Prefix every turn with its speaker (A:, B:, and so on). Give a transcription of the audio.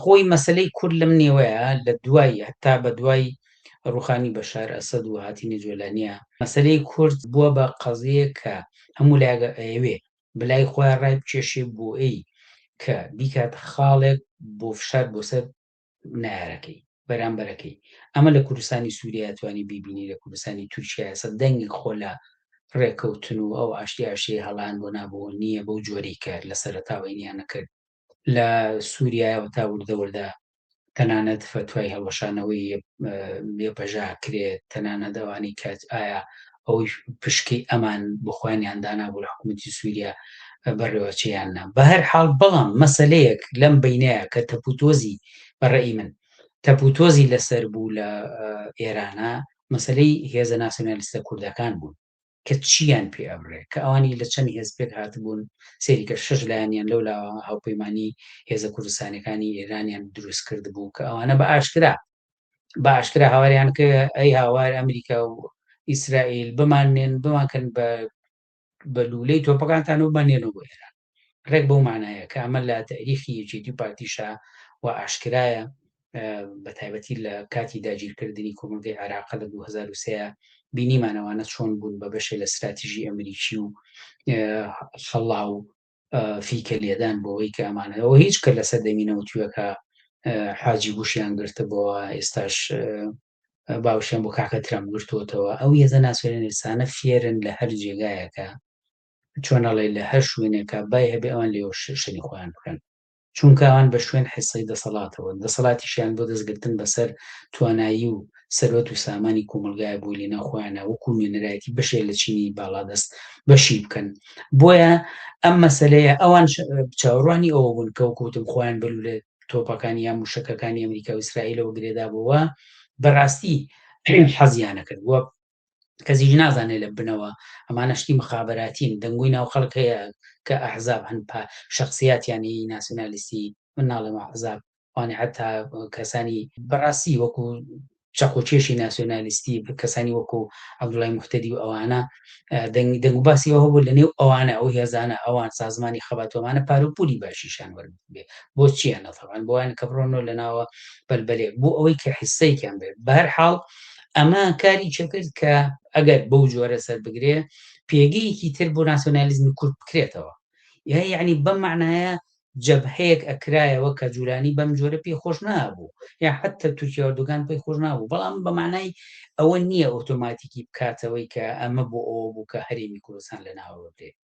A: خۆی مەسەلەی کورد لەم نێوەیە لە دوای هەتا بە دوای ڕوخانی بەشار ئەسەد و هاتینی جۆلانیە مەسەلەی کورد بووە بە قەزیەیەک کە هەموو لایەک ئەیەوێ بەلای خۆیان ڕای بکێشێ بۆ ئەی کە بیکاتە خاڵێک بۆ فشار بۆ سەر نەیارەکەی بەرامبەرەکەی ئەمە لە کوردستانی سووریا توانی بیبینی لە کوردستانی تورکیا ئێستا دەنگی خۆ لە ڕێکەوتن و ئەو ئاشتی ئاشتی هەڵان بۆ نابوو نییە بەو جۆرەی کە لە سەرەتاوە ئینیان نەکرد لە سووریایەوە تا وردە وردە تەنانەت فەتوای هەڵوەشانەوەی یەپەژە کرێت تەنانەت ئەوانەی کە ئایا ئەوەی پشکەی ئەمان بۆ خۆیانیان دانابوو لە حکوومەتی سووریا بەڕێوەچێ یان نا بە هەر حاڵ بەڵام مەسەلەیەک لەم بینەیە کە تەپوتۆزی بە ڕەئی من تەپوتۆزی لەسەر بوو لە ئێرانە مەسەلەی هێزە ناسیۆنالیستە کوردەکان بوون کە چییان پێ ئەبرێ کە ئەوانی لە چەند هێز پێک هاتبوون سەیری کە شەش لایەنیان لەو لاوە هاوپەیمانی هێزە کوردستانەکانی ئێرانیان دروست کرد بوو کە ئەوانە بە ئاشکرا بە ئاشکرا هاواریان کە ئەی هاوار ئەمریکا و ئیسرائیل بمانێن بمانکەن بە بە لوولەی تۆپەکانتان و بمانێنەوە بۆ ئێران ڕێک بەو مانایە کە ئەمە لە تاریخی یەکێتی و پارتیشا و ئاشکرایە بە تایبەتی لە کاتی داگیرکردنی کۆمەڵگەی عێراق لە 2023 بینیمان ئەوانە چۆن بوون بە بەشێ لە ستراتیژی ئەمریکی و خەڵا و فیکە لێدان بۆەوەی کە ئەمانەوە هیچ کە لەسەر دەمینەوە تویەکە حاجی بوشیان گرتبەوە ئێستاش باوشیان بۆ کاکە ترەم گرتووەتەوە ئەو هێزە ناسیۆنالیستانە فێرن لە هەر جێگایەکە چۆن ئەڵێ لە هەر شوێنێکا بای هەبێ ئەوان لێوە شەنی خۆیان بکەن چونکە ئەوان بە شوێن حیسەی دەسەڵاتەوەن دەسەڵاتیشیان بۆ دەستگرتن بەسەر توانایی و سەروەت و سامانی کۆمەڵگایە بۆی لە ناو خۆیانە وەکو نوێنەرایەتی بەشێ لە چینی باڵادەست بەشی بکەن بۆیە ئەم مەسەلەیە ئەوان چاوەڕوانی ئەوە بوون کە وەکو وتم خۆیان بە لولە تۆپەکانی یا موشەکەکانی ئەمریکا و ئیسرائیلەوە گرێدابووە بەڕاستی حەزیانە کرد وە کەسیش نازانێت لە بنەوە ئەمانە شتی مخابراتین دەنگۆی ناو خەڵک هەیە کە ئەحزاب هەن پا شخصیاتیانی ناسیۆنالیستی من ناڵێم ئەحزاب وانی حتا کەسانی بەڕاستی وەکو چەقۆکێشی ناسیۆنالیستی کەسانی وەکو عەبدوڵای موهتەدی و ئەوانە دەنگ دەنگ و باسی ئەوە بوو لە نێو ئەوانە ئەو هێزانە ئەوان سازمانی خەباتۆمانە پارە و پولی باشیشان وەربێ بۆ چییانە تەبعەن بۆیان کە بڕۆنەوە لە ناوە بەلبەلێک بۆ ئەوەی کە حیسەیەکیان بێت بەهەر حاڵ ئەمە کاری چێکرد کە ئەگەر بەو جۆرە سەر بگرێ پێگەیەکی تر بۆ ناسیۆنالیزمی کورد بکرێتەوە یا یعنی بەم معنایە جەبهەیەک ئەکرایەوە کە جولانی بەم جۆرە پێی خۆش نابوو یا حتا تورکیا ئەردۆگان پێی خۆش نابوو بەڵام بە معنای ئەوە نییە ئۆتۆماتیکی بکاتەوەی کە ئەمە بۆ ئەوە بوو کە هەرێمی کوردستان لە ناوە ببرێت.